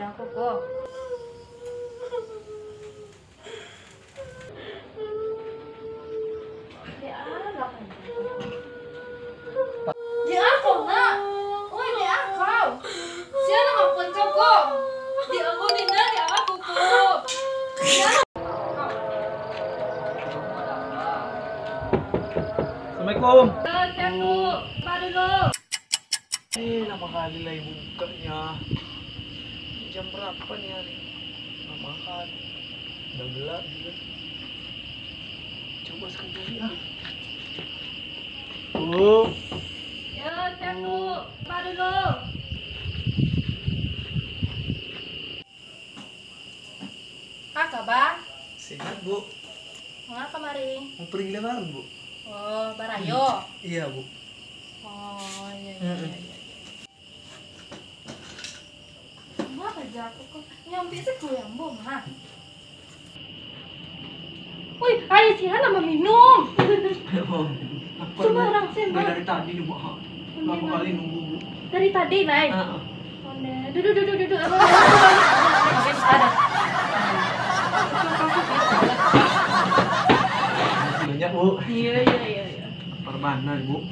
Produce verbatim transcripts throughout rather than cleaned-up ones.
Aku ko. Di ako, nak. Oi, di ako. Sia nan mampacah ko. Di ako ni, nak, di ako ko. Assalamualaikum. Assalamualaikum. Apa dulu? Eh, lama kali lah ibu bukanya. Jam berapa nih hari? Lama kali. Udah gelap juga. Coba sekali lagi ah. Oh. Yo, Canggu. Apa dulu? Apa kabar? Sehat, Bu. Manga kamari? Mau pergi lebaran, Bu. Oh, barayo? Iya, Bu. Oh, iya, iya, Mm-mm. iya, iya. Manga karajo aku ko? Nyampe siko yang bo, mah. Woi, aia sia lah maminum. Aduh, lapar, Bu. Sembarang sia, Mak. Dari tadi ni, Bu, ha. Berapa kali nunggu, Bu? Dari tadi, Lai? Heeh. Ondeh. Duduk, duduk, duduk. Apa, apa, apa, apa? Ada. Banyak, Bu. Iya, iya, iya, iya. Lapar bana, Bu.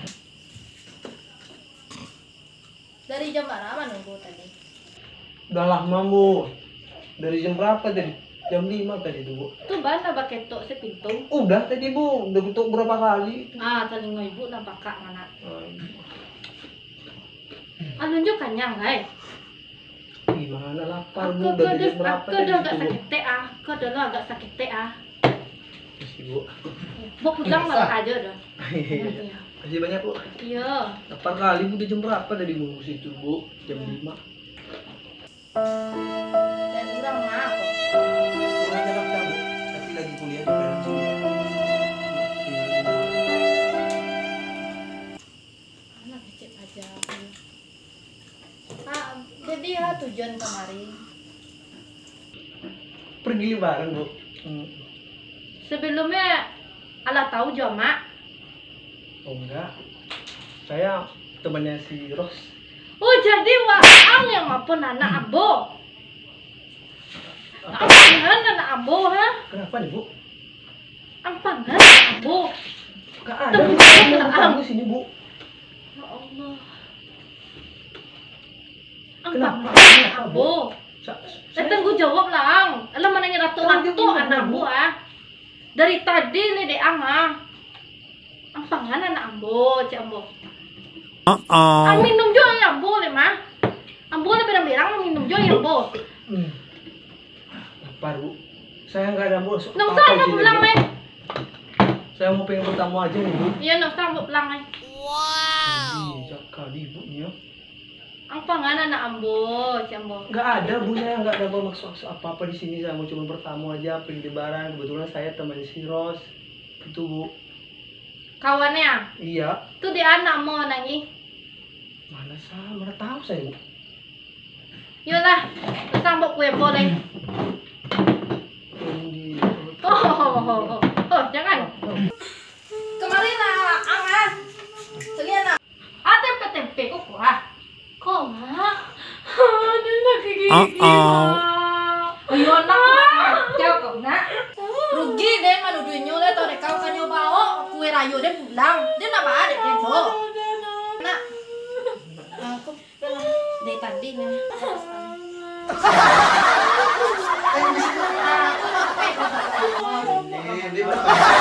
Dari jam bara nunggu tadi? Udah lama, Bu. Dari jam berapa tadi? Jam lima tadi tu, Bu. Tu bana baketok se pintu. Udah tadi, Bu. Udah ketok berapa kali tu? Ah, talingo ibu nan pakak, anak. Ai. Alun jo kanyang, ai. Gimana lapar, Bu? Aku, aku Dari jam dah, berapa aku tadi dah agak tu, Bu? Sakitek, ah. Aku dah lo agak sakitek, ah. Makasih, Bu. Bo pulang lah aja dah. Iya, iya. Iya. Makasih banyak, Bu. Iya. Lapar kali, Bu. Udah jam berapa tadi nunggu situ, Bu? Jam Hmm. lima. Dan urang mah. Urang Jakarta, Bu. Tapi lagi kuliah di Perancis. Anak kecil aja. Ah, jadi ha tujuan kamari? Pergi lebaran, Bu. Hmm. Sebelumnya, alah tahu jo Amak? Oh, enggak. Saya temannya si Ros. Oh, jadi waang yang maafkan anak ambo? Ambo, anak ambo, ha? Kenapa nih, Bu? Ang pangan, ambo. Gak ada, Bu. Tunggu, Ang. Kamu sini, Bu. Ya Allah. Ang pangan, ambo. Kenapa, Bu? Sa-, sa-, eh, tanggung jawab lah, Ang. Alah, manangih ratok-ratok anak ambo, ah. Dari tadi le dek Ang, ah. Ang pangan anak ambo, cek ambo. Uh-oh. Ang minum jo aia ambo le, mah. Ambo le berang-berang minum jo aia ambo. Hmm. Lapar, Bu. Saya nggak ada, Bu. Nggak usah, ambo pulang, Bu. Saya mau pengen bertamu aja nih, Bu. Iya, nggak usah, ambo pulang, eh. Wow. Jadi, cakap di ibunya. Ang pangan anak ambo, cek ambo. Nggak ada, Bu. Saya nggak ada bermaksud apa-apa di sini. Saya mau cuma bertamu aja, pergi lebaran. Kebetulan saya teman si Ros. Itu, Bu. Kawannya? Iya. Tu di anak mo nangih. Mana sa-, mana tahu saya, Bu. Yolah, pasang buat kue boleh. Ini. Oh, oh, oh, oh, oh, jangan. Kemarin lah, Ang, ah. Sini, anak. Ah, tempe-tempe, kok, ah. Kok, Mak? Aduh, nak gigi, Mak. Ayo, nak, nak. Jawab, kok, nak. Rugi deh manuduh inyo lah, tau deh, kau kanyo bawa kue rayo deh pulang. Dia nak bawa deh, dia, Cok. Nak. Aku dari tadi nih. Aku nak